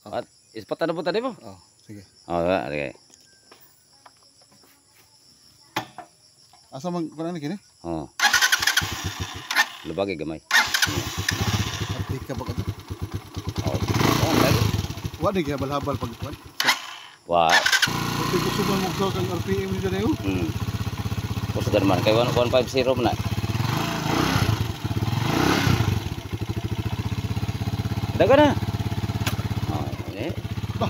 At ispatan na po tadi mo. Oh, sige. Oh, sige. Asa man kuan kini? Oh. Lubagi gamay. At ka ba kadto? Oh. Oh, lagi. Wa di habal-habal pag kuan. Wa. Pati gusto man mo sa kang RPM ni dyan. Gusto man kay 150 man na. Daga na. Oh, ini. Bah.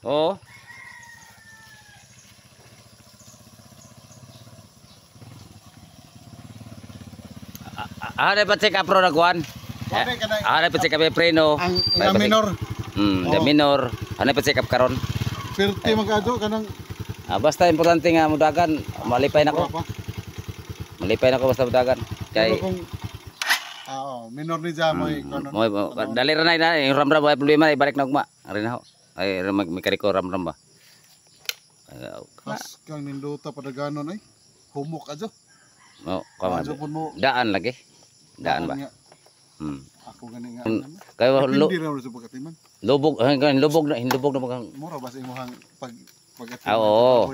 Oh. Are pa check up ro nagwan. Are pa check up preno. Ang minor. The minor. Ano pa check up karon? Perti magkadto kanang basta importante nga mudagan, malipay nako. Malipay nako basta mudagan. Kay kung minor ni ja mo kono. Dali ra na yung ramram ay problema ibalik na ugma. Ari na ho. Ay magmekaniko ramram ba. Kas kang nindota padaganon ay humok adyo. Oh, kama. Daan lagi. Daan ba? Ako gani nga. Kay lubog, lubog na, hinlubog na magang. Mura ba sa imong pag oo.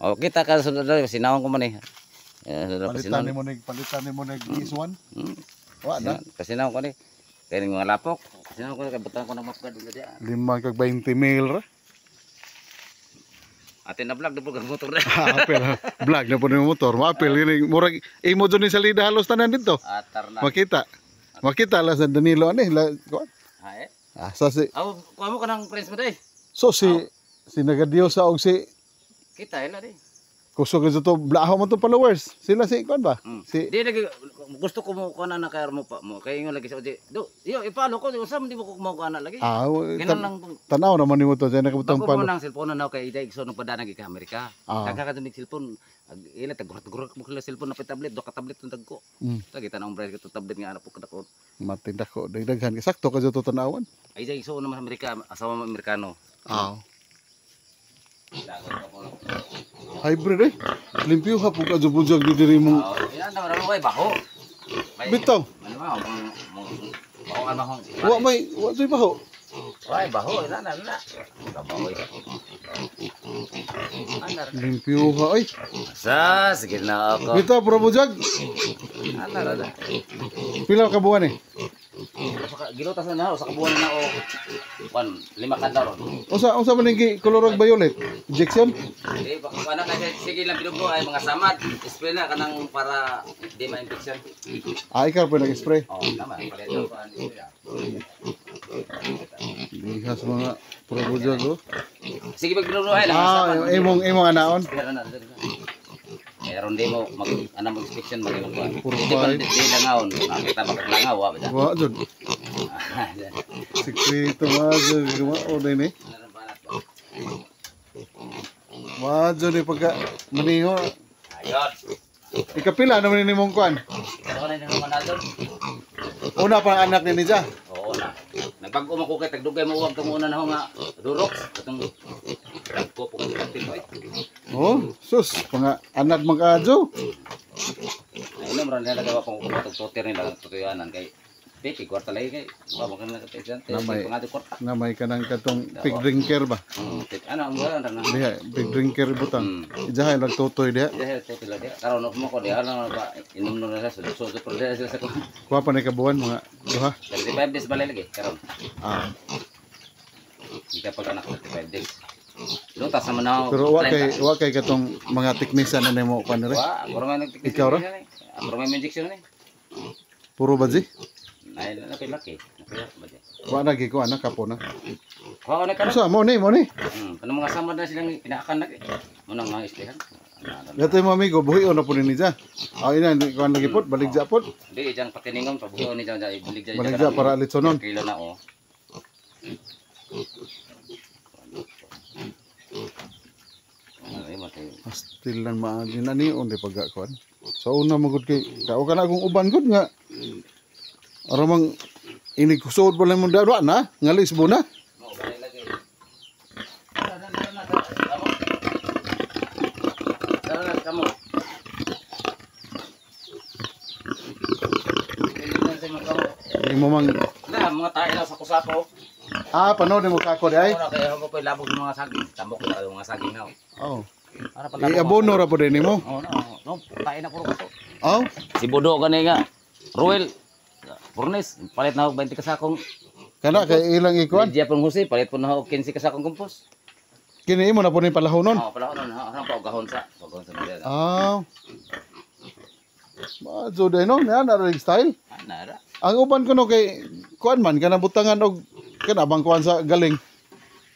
Oh, kita ka sa sinawon ko man eh. Palitan nimo nig is1. Wa na. Kasinawon ko ni. Kay ning mga lapok. Kasinawon ko kay butang ko ng mapgad diya. 5 kag 20 mil ra. Atin na vlog na po ang motor na. Apel. Vlog na po ng motor. Maapel. Murag, imo dyan ni salida halos tanan dito. Atar na. Makita. Makita lang sa Danilo. Ano eh? Ha eh? Asa si... Kuha mo ka ng friends mo day. So si... Si Nagadiosa og si... Kita ila di. Kusog ka to. Blaho mo to followers. Sila si... Kuan ba? Si... Di lagi... Gusto ko mo kuha na kaya mo pa. Kaya ingon lagi sa Oje. Do, iyo, ipalo ko. Usam di mo ko kumuha na lagi. Tanaw naman nimo to. Diyan nakabutang palo. Bago mo nang cellphone na kay ida igsoon nagpadana gi ka Amerika. Kagka ka tumig cellphone. Ila taggurat-gurat mo kila cellphone na pa tablet, do ka tablet tong dagko. Tagi tanawng brand ka to tablet nga ana po kadako. Matindak ko daghan kay sakto ka to tanawan. Ay ida igsoon naman sa Amerika, asawa mo Amerikano. Hybrid eh. Limpyo ha pug adyo-budyag di diri mo. Yan na way baho. Bitaw. Ano ba? Baho ka mahong. Wa may wa toy baho. Way baho ina na na. Baho. Limpyo ha ay. Sa sige na ako. Bitaw bro budyag. Ana ra. Pila ka buwan eh? Gilutas na usa ka buwan na o kuan 5 ka daw. Unsa man ning kolor og violet? Injection? Di baka kuan na kasi sige lang binugo ay mga samad. Spray na kanang para di ma-infection. Ikaw pa nag-spray. Oh, tama palit ko ani siya. Lihas mga probudyag oh. Sige pag binugo ay lang samad. Imong anaon. Meron di mo mag ana mag-inspection mag kuan. Di di langaon. Makita ba kag langaw wa ba? Wa jud. Sikreto ma jud o din eh. Ma jud ni pagka maniho. Ayot. Ikapila naman ni mong kuan. Una pa ang anak ni niya. Oo na. Nagbago man ko kay tagdugay mo uwag kamo una na ho nga durok katong dagko po kay eh. Oh, sus, mga anak magkaadyo. Ay no mura nila gawa pang kumatog toter nila tutuyanan kay piki kwarta lagi kay wa man kana ka namay namay kanang katong pig drinker ba. Ano ang wala na. Diha pig drinker butang. Ijahay lang totoy diha. Ijahay totoy lagi. Karon mo ko diha lang ba inom na sila so so pero sila sa kuha pa ni kabuan mga duha. 35 days balay lagi karon. Kita pag anak 35 days. Lutas naman ako. Pero wa kay katong mga technician na nimo kuan dire. Wa, ako ra may nag-technician. Ikaw ra? Ako ra may injection ni. Puro ba ji? Ay, na kay laki. Wa na gi kuan na kapo na. Kuha na karon. Usa mo ni, mo ni. Kanang mga samad na silang pinaakan na. Mo nang mga islihan. Datoy mo amigo buhion na pud ni ja. Ay na kuan lagi pod, baligja pod. Di jang patiningom pabuhion ni jang baligja. Baligja para litsonon. Kilo na oh. Pastil lang maagi na ni on di pagka kuan. Sa una magud kay kao kana akong uban gud nga aramang inig kusod ba lang mo darwa na ngalis mo na. Imo mang Na mga tae lang sa kusako. Ah, panood mo kako di ay. Ora kay ako pa labog ng mga saging. Tambok na mga saging na. Oh. Para pa I-abono ra po din nimo. Oh, no, no, tae na puro ko. Oh. Si Bodo gani nga. Ruel Furnes, palit na og 20 kasakong. Kana kay ilang ikuan. Lydia pong Jose, palit po na og 15 kasakong kumpos. Kini imo na po ni palahonon. Oh, pala nun, ha, pa og gahon sa. Gahon sa mga. Ah. Ma so day no, na na style. Ah, nara. Ang uban ko no kay kuan man kana butangan og kana bang kuan sa galing.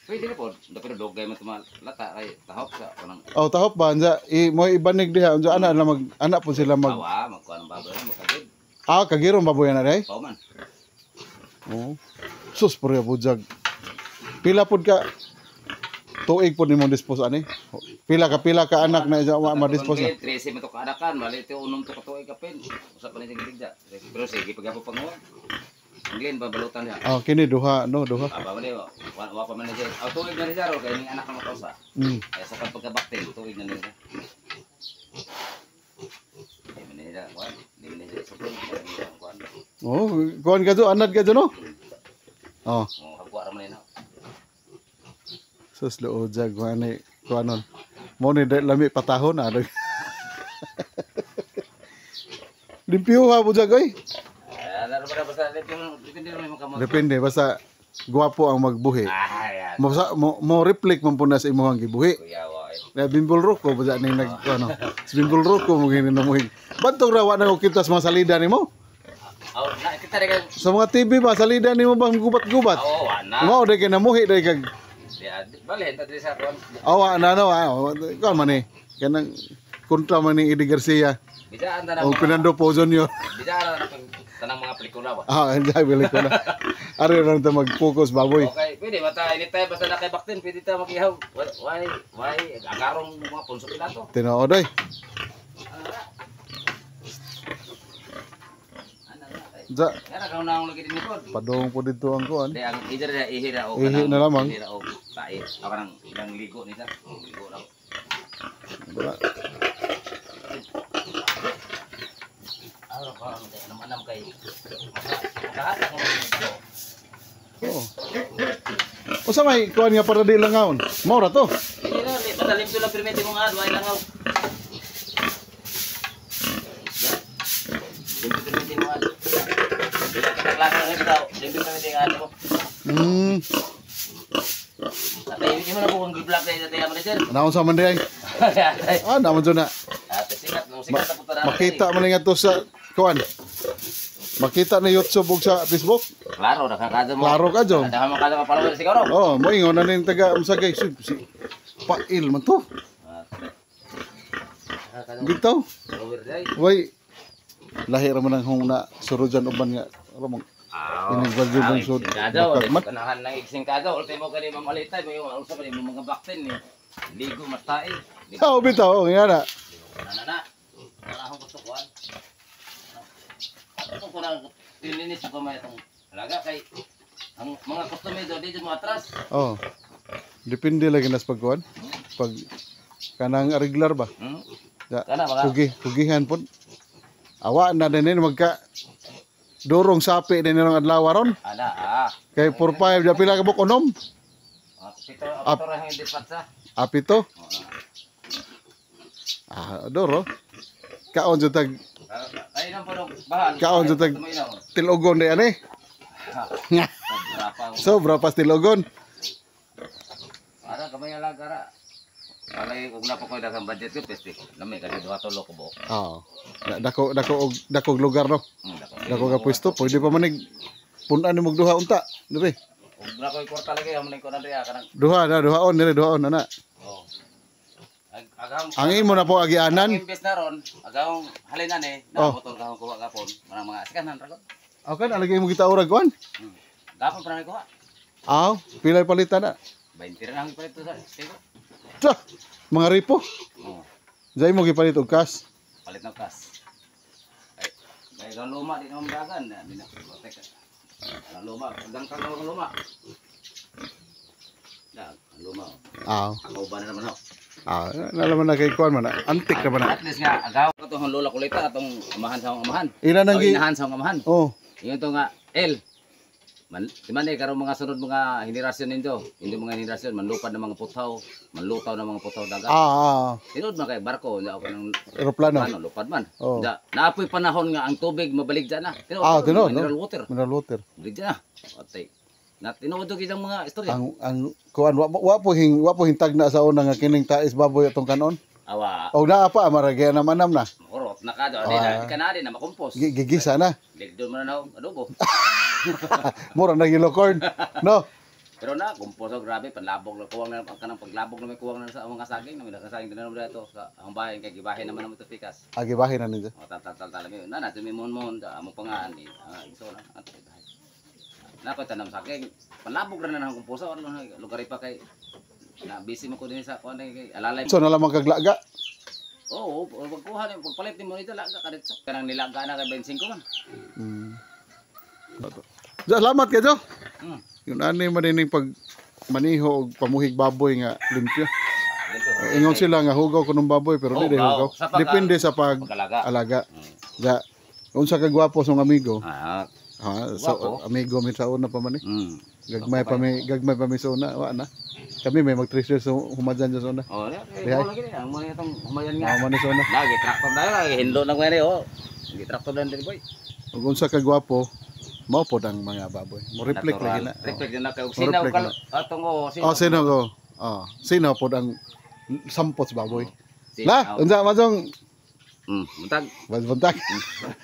Pwede na po, pero dugay man tuma lata kay tahop sa kanang Oh, tahop ba unsa i mo ibanig diha unsa ana na mag ana po sila mag awa magkuan ang baboy na makagid. Ah, kagiron baboy na day. Pao man. Oh. Sus puro bujag. Pila pod ka tuig pod nimo dispose ani? Pila ka anak na isa wa ma-dispose na. 13 man to kaanakan, bali ito unom to katuig kapin. Usa pa ni sige tigda. Pero sige pagapon panguha. Ang Glenn babalutan niya. Oh, kini duha no, duha. Aba man wa wa pa man ni siya. Aw tuig na ni siya ro kay ning anak na makausa. Kaya sa pagkabaktin, tuig na niya. Di man niya, kuan. Di man niya sukol, kuan. Oh, kuan ka do, anad ka do no? Oh, Mo hagwa ra man na. sus luod jag kuan ni kuanon. Mo ni lami patahon na. Limpyo ha bujag oy. Basta depende rin mo kamot. Depende basta gwapo ang magbuhi. Ah, yan. Mo sa mo reflect man po na sa imong gibuhi. Kuya wa. Na Bimbol Rocco ba ning nag ano. Si Bimbol Rocco mo gini namuhi. Bantog ra wa na og kita sa mga salida nimo. Aw, na kita rin kay Sa mga TV ba salida nimo bang gubat-gubat. Oo, wa na. Mao day kay namuhi day kag Di bale ta diri sa kuan. awa na no ah. Kuan man ni kanang kontra man ni Eddie Garcia Bidaan ta na. o Fernando Po Jr. Bidaan na tanang mga pelikula ba. Ah, hindi bili ko na. Ari lang ta mag-focus baboy. Okay, pwede ba ta anytime basta na kay baktin, pwede ta mag-ihaw. Why agarong mga punso pilato. Tinuod oy. Ana na. Sa Kaya ka na lagi din pod. padung po dito ang kuan. Di ang either na ihira o Ihi na lamang. Ihira o tae. O kanang ilang ligo nila. Ligo lang. Wala. Araw ka ang anam kay makahata ko dito. Oo. Usa may kuan nga para di langawon. Mao ra to. Hindi na, basta limpyo lang permiti mo nga, duhay lang ako. Limpyo permiti mo nga. Klase na rin tao, limpyo permiti nga mo. Tatay, hindi mo na po kung gi-block na tatay mo na sir. Naon sa man di ay? Ah, naman jud na. Ate, sikat, nung sikat na punta na. Makita man nga to sa kuan. Makita na YouTube ug sa Facebook. Klaro, nakakado mo. Klaro ka jong. Dahil mo kada ka follower siguro. Oh, mo ingon na ning taga Musagay si, si pail man to. Bitaw. Follower day. Way lahi ra man ang hong na surujan uban nga ramong inig bagyo bang sud. Kado, Bakag man. kanahan ng iksing kado. Ultimo ka ni Ma'am Alita, may usa pa ni mga baktin ni. Ligo mas tae. Oh, bitaw nga na. Na na na. Wala akong gusto kuan. Ito ko na tininis ko may itong halaga kay ang mga customer do dito mo atras. Oh. Depende lagi nas pagkuan. Pag kanang regular ba? Da, Kana baka kugi, kugihan pod. Awa na din magka durong sapi din nirong adlaw ron. Ala ah. Kay 4-5 da pila ka buok unom? Pito pito ra ang dispatsa. Apito. Ah, doro. Kaon jud tag Ay nang po bahan. Kaon jud tag tilogon di ani. Nga. Sobra pas tilogon. Ara kamay alaga ra. Alay ug na pa ko daghang budget ko peste. Lami kasi duha tulo ko buok. Oo. Dako dako og dako og lugar no. Dako. Dako ka pwesto, pwede pa manig punan ni duha unta, dire. Ug na koy kwarta lagi amo ko na diha kanang. Duha na, duhaon dire, duhaon na na. Oh. Agahong Ang imo na po agianan. Imbes na ron, agahong halinan eh, na motor gahong kuha gapon, manang mga sekanan ra ko. Okay, alagay mo kita urag kuan. Gapon pa na kuha. Aw, pilay palitan na. 20 ra nang ipalit sa sigo. Tsa, mga ripo. Oh, Zay mo gipalit og cash. palit na cash. Ay, dahil ang luma di naman dagan, di na. Teka. Ang luma, agang kang ang luma. Da, ang luma. Aw. Ako ba na naman ako. Ah, nalaman na kay kuan man na. Antik na man na. At least nga agaw ka tong lola kulita atong amahan sa akong amahan. Ila nang gi inahan sa akong amahan. Oh, Ingon to nga El. Man, di man eh, karon mga sunod mga henerasyon nindo, hindi mga henerasyon manlupad ng mga puthaw, manlutaw ng mga puthaw dagat. Tinuod man kay barko, nya ako ng Eroplano. Ano, lupad man. Oo. Da, naapoy panahon nga ang tubig mabalik dyan na. Tinuod, Tinuod, no? mineral water. Mineral water. Balik dyan na. Atay. Na tinuod og itang mga istorya. Ang kuan wa po hintag na sa una nga kining tais baboy atong kanon. Awa, Og naa pa maragay na manam na. makurot na ka do. Di na, di ka na din na makumpos. Gigisa na. Ligdo mo na na adobo. Mura na gilocorn. No. Pero na, kumpos og grabe, panlabog na kuwang na ang kanang paglabog na may kuwang na sa mga saging, na may nakasaging din na dito sa ang bahay kay gibahin naman naman ito pikas. Agibahin na ninyo. O tal tal tal tal na na tumi mon mon da amo pa nga ani. So na ato bahay. Na ko tanam saging, panlabog ra na ang kumposa ano na lugar pa kay na busy mo ko din sa kuan kay alalay. So na lamang kaglaga. Oo, pagkuha ni pagpalit nimo nito laga ka dito. Kanang nilaga na kay 25 man. Salamat kayo. Yun ani man din pag maniho og pamuhig baboy nga limpyo. Ingon sila nga hugaw kunong baboy pero di Oh, di hugaw. sa pag- Depende sa pag Pag-alaga. alaga. Ja, unsa ka gwapo sa amigo? Ha, so, Gwapo. amigo mi sa una pa man eh. Gagmay pa mi sa una, wa na. Kami may mag 3 years humadyan sa una. Oh, di, Dihay. lagi di. Ang mga itong humayan nga. Mao man ni sa una. Lagi traktor na lagi hinlo na ngani oh. Lagi traktor na dili, boy. Ug unsa ka gwapo, mao pod ang mga baboy. Mo reflect lagi na. Reflect na kay og Mo sinaw reflect kal na. atong oh sinaw. Oh, sino ko? Oh, sino pod ang sampot sa baboy? Sinaw. La, unsa man tong Buntag. buntag.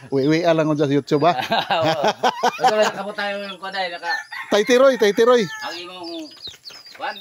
Uwi uwi lang unsa sa YouTube ha. Ito lang kabot tayo yung kuan naka Tay Tiroy, Tay Tiroy. ang imong kuan.